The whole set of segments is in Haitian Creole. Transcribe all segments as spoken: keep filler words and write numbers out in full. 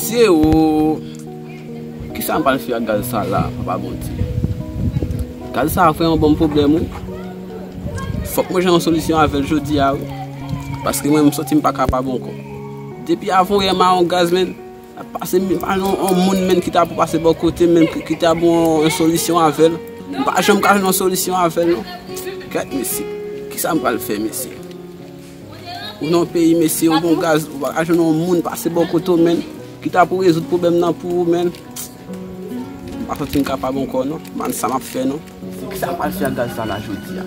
Mesye o, kisa m pral fè ak gaz sa la, papa Bondye? Gaz sa vrèman ban m pwoblèm, wi. Fòk mwen jwenn yon solisyon avè l jodi a, wi. Paske mwen, m santi m pa kapab ankò. Depi avanyè m a yon gaz, menn, ap pase, m pa jwenn yon moun, menn, ki ta pou pase bò kote m, menn, ki, ki ta ban yon solisyon avè l. M pa janm ka jwenn yon solisyon avè l, non. Kèt, mesye, kisa m pral fè, mesye? Ou nan peyi, mesye, ou gon gaz, ou pa ka jwenn yon moun pase bò kote w, menn, ki ta pou rezoud pwoblèm nan pou ou, menn. M pa santi m kapab ankò, non. Man, sa m ap fè, non. Kisa m pral fè ak gaz sa la jodi a?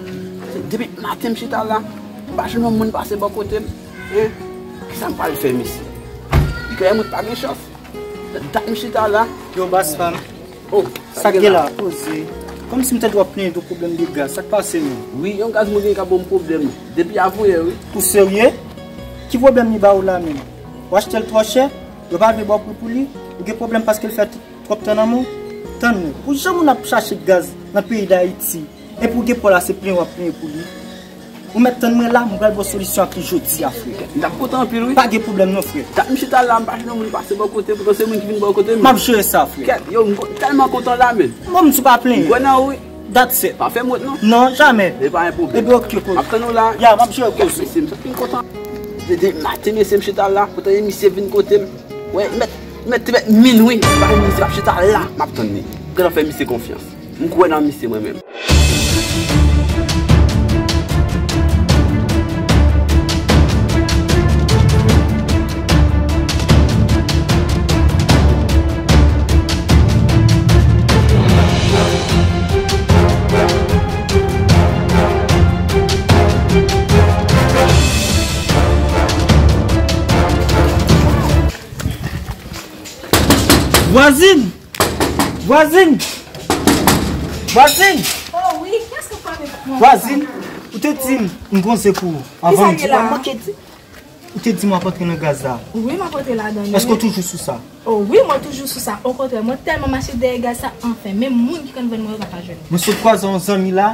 Depi maten m chita la, m pa jwenn yon moun pase bò kote m. Hein? Kisa m pral fè, mesye? Li kwè mwen pa gen chans. Dat m chita la. Yo, baz pa m. Oh, sa k gen la? Poze. Kòmsi m tande w ap plenyen de pwoblèm de gaz. Sa k pase menm? Wi, yon gaz mwen gen k ap ban m pwoblèm. Depi avanyè, wi. Ou serye? Ki pwoblèm li ba ou la menm? Ou achte l twò chè? Yo pa vle ba w pri pou li? Ou gen pwoblèm paske l fè t-, twòp tan nan men w? Tann mwen. Pou jan moun ap chache gaz nan peyi Dayiti, epi w gen pa w la, se plenyen w ap plenyen pou li. Ou mèt tann mwen la, mwen pral ba w solisyon ak li jodi a, frè. M t ap kontan anpil, wi. Pa gen pwoblèm non, frè. Dat m chita la, m pa jwenn moun pase bò kote, poutan se moun ki vin bò kote m. M ap jere sa, frè. Kèt, yo, m ko-, tèlman kontan la, menn. Bon, m di w pa plenyen. M kwè nan ou, wi. That's it. Pa fè m wont, non. Non, jamè. E pa yon pwoblèm. Epi, oke, kouz. M ap tann ou la. Ya, m ap jere, kouz. Kèt, mesye, m santi m kontan. De, de maten, mesye, m chita la, poutan e misye vin kote m. Wè, mèt, mèt, mèt minwi. M pa jwenn misye, m ap chita la, m ap tann li. Gentan fè misye konfyans. M kwè nan misye mwen menm. Vwazin! Vwazin! Vwazin! Oh wi, kiyès ki frape mwen konsa? Vwazin, ou te di m m konze pou ou anvan m di w manke di. Ou te di m w ap antre nan gaz la. Wi, m ap antre ladan l. Èske w toujou sou sa? Oh wi, mwen toujou sou sa. Okontrè, mwen tèlman mache dèyè gaz sa, anfen, menm moun ki konn vann mwen yo pa ka jwenn. Mwen sot kwaze yon zanmi la,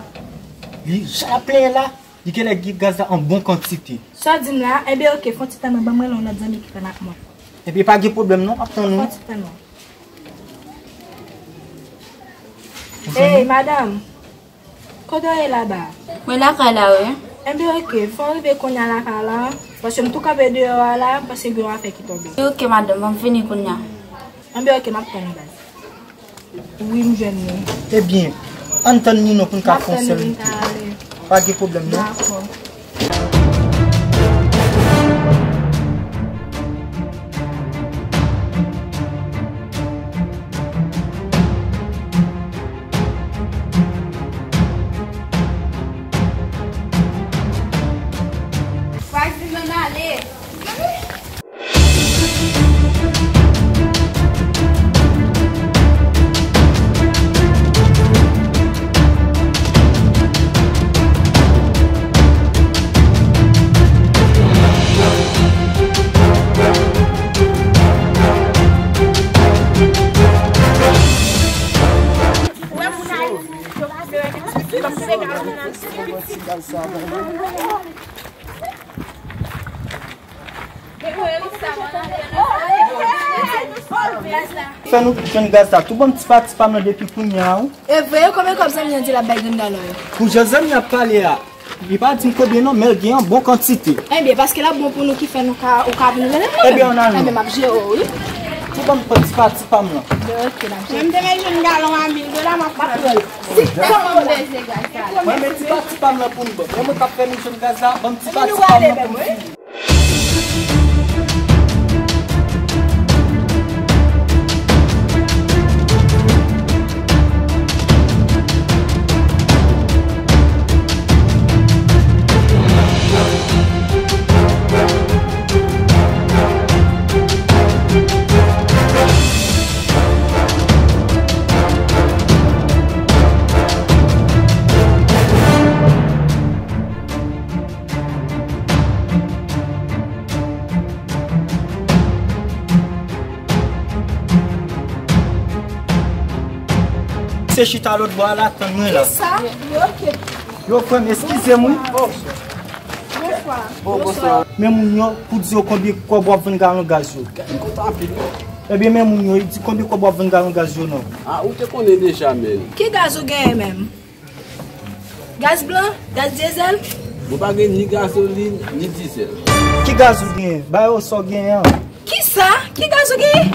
li jan l ap plenyen la, li genlè gen gaz la an bon kantite. Sa w di m la, enben oke, fè yon ti tann mwen, ban mwen yon lòt zanmi ki konn ak mwen. Enben pa gen pwoblèm non, m ap tann ou. Fè yon ti tann mwen. Hey, madanm! Kote w ye laba a? Mwen lakay la, wi. Enben, oke, fò w rive kounye a lakay la, paske m tou kanpe deyò a la, paske gen yon afè ki tonbe. Oke, madanm, ban m vini kounye a. Enben, oke, m ap tann ou, baz. Wi, m jwenn li. Ebyen, ann tann li non pou n ka fè yon sèl. Pa gen pwoblèm non. Dakò. Vwazin, ann ale. Fè nou jwenn gaz la tou. Ban m ti pati pa m nan depi kounye a, wi. E vre, konbyen kòb zanmi an di l ap bay grenn galon yo? Pou jan zanmi an ap pale a, li pa di m konbyen non, men l gen an bon kantite. Enben, paske l ap bon pou nou ki fè nou ka, ou ka vin rele mwen. Enben, ann al non. Enben, m ap jere w, wi. Tou ban m pran ti pati pa m lan. Enben, oke, n ap jere. Mwen, m te mèt jwenn galon a mil dola, m ap pran l. Mwen, men ti pati pa m lan pou n ban. Mwen, mwen k ap fè nou jwenn gaz la, ban m ti pati pa m lan pou n fini. Se chita lòt bò a la, tann mwen la. Kisa? Yo, oke. Yo, frè m, eskize m, wi. Bonswa. Bon, bonswa. Men moun yo, pou di yo konbyen kòb w ap vann galon gaz yo. M kontan anpil, wi. Ebyen, men moun yo, di konbyen kòb w ap vann galon gaz yo non? Ah, ou te konnen deja, men. Ki gaz ou genyen menm? Gaz blan? Gaz dyezèl? Mwen pa gen ni gazolin, ni dizèl. Ki gaz ou genyen? Ba yo sa w genyen an. Ki sa? Ki gaz ou genyen?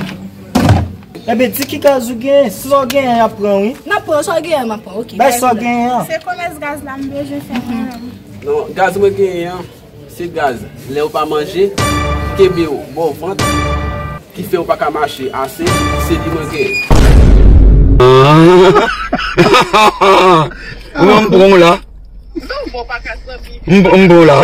Ebyen, di ki gaz ou genyen. Si sa w genyen, y ap pran, wi. N ap pran, sa w genyen an, m ap pran, oke. Bay sa w genyen an. Se komès gaz la m bezwen fè mwen menm. Non, gaz mwen genyen an, se gaz lè w pa manje, ki kenbe w bò vant, ki fè w pa ka mache ase, se li mwen genyen. Ou wè m pran w la. M, m pran w la.